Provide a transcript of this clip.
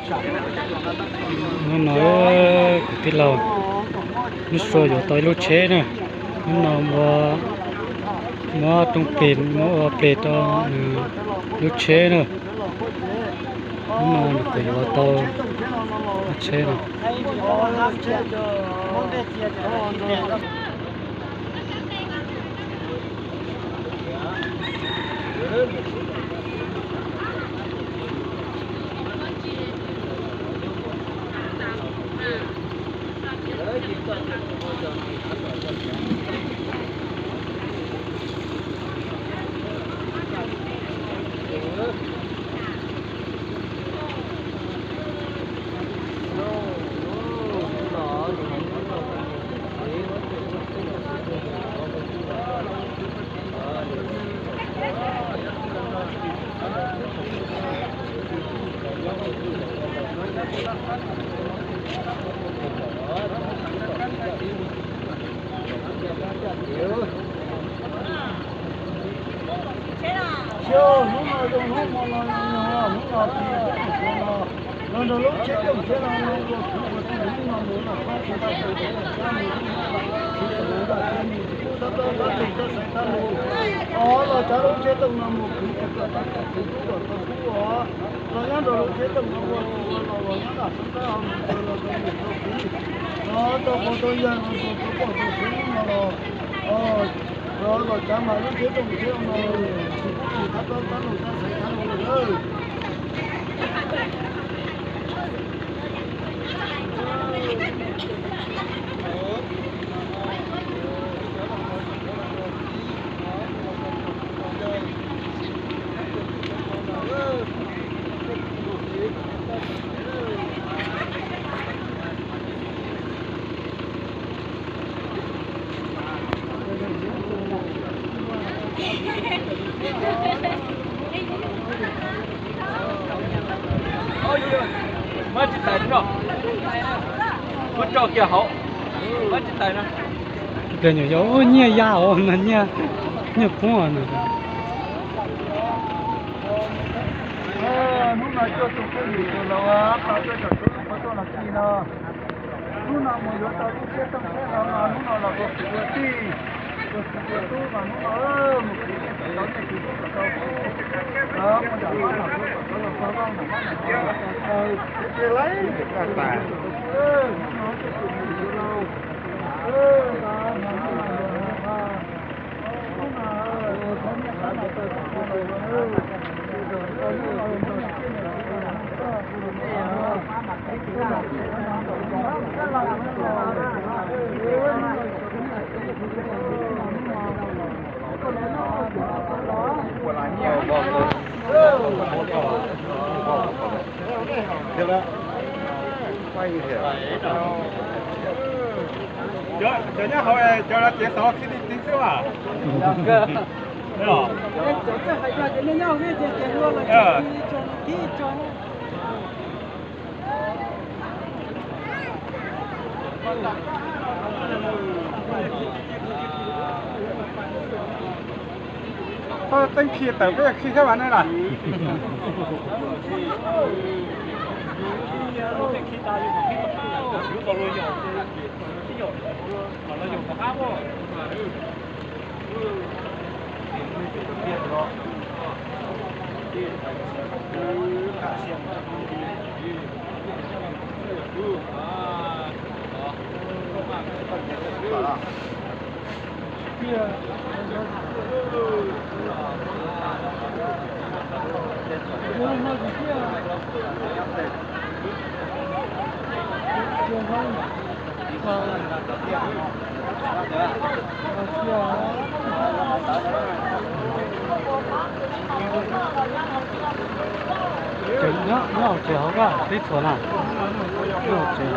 Hnub no kuv tij laug Nuj Sua yuav tau ib lub tsheb na. Hnub no muab rooj plig muab ua plig rau nws lub tsheb na. Hnub no nws kuj yuav tau lub tsheb no. Xyov hnub no zoo hnub hmo no, hnub no tsis hnub no, los nrog lub tsheb toom tsheb no no ua khwv ua tij hnub no mus no qhov tsis tau tau tau tau mus tsis tau mus tsis tau mus tsis tau mus tsis tau mus. Os, los tsav lub tsheb toom no mus khwv tsis tau tau tau khwv tub kom tau tub os. Los nyob nrog lub tsheb toom no ua khwv ua los los nyob nram xeev Thaib Hauv mus tau los tau mus tau khwv, los tau qhov tau yawg los tau tau pom tau xwb no los, los tsav mas lub tsheb toom tsheb no tsis pub mus tab tab tab mus tab xeev Thaib Hauv lawm. Muab tsis tais no, muab tso kiag hauv, muab tsis tais no. Tus nyuam yaus nyiaj ya os, nyiaj, nyiaj poob no. Hnub no coj tus phooj ywg tus laus pab coj cov tub mus tuaj los txij no. Hnub no mus yuav tau lub tsheb tooj tsheb hlau no, hnub no los ua kwv ua tij, ua kwv ua tub mas hnub no mus khwv tau nyiaj khwv kub kom tau kub, mus nram mab nram ntsuav kom tau los tau vaj, nram mab nram ntsuav kom tau taw, ces laib mus tas. Hnub no coj tus phooj ywg tus laus, hnub no mus yuav tau lub tsheb tooj tsheb hlau no, hnub no mus yuav tau lub tsheb tooj tsheb hlau no. Cov nyob hauv cov no ces xov khi ti ti xwb mas. Koj teeb khi tawm peb khi thiab mas nej na. Nyob hauv tsev hauv vaj teb txhua na. Nyob hauv tsev.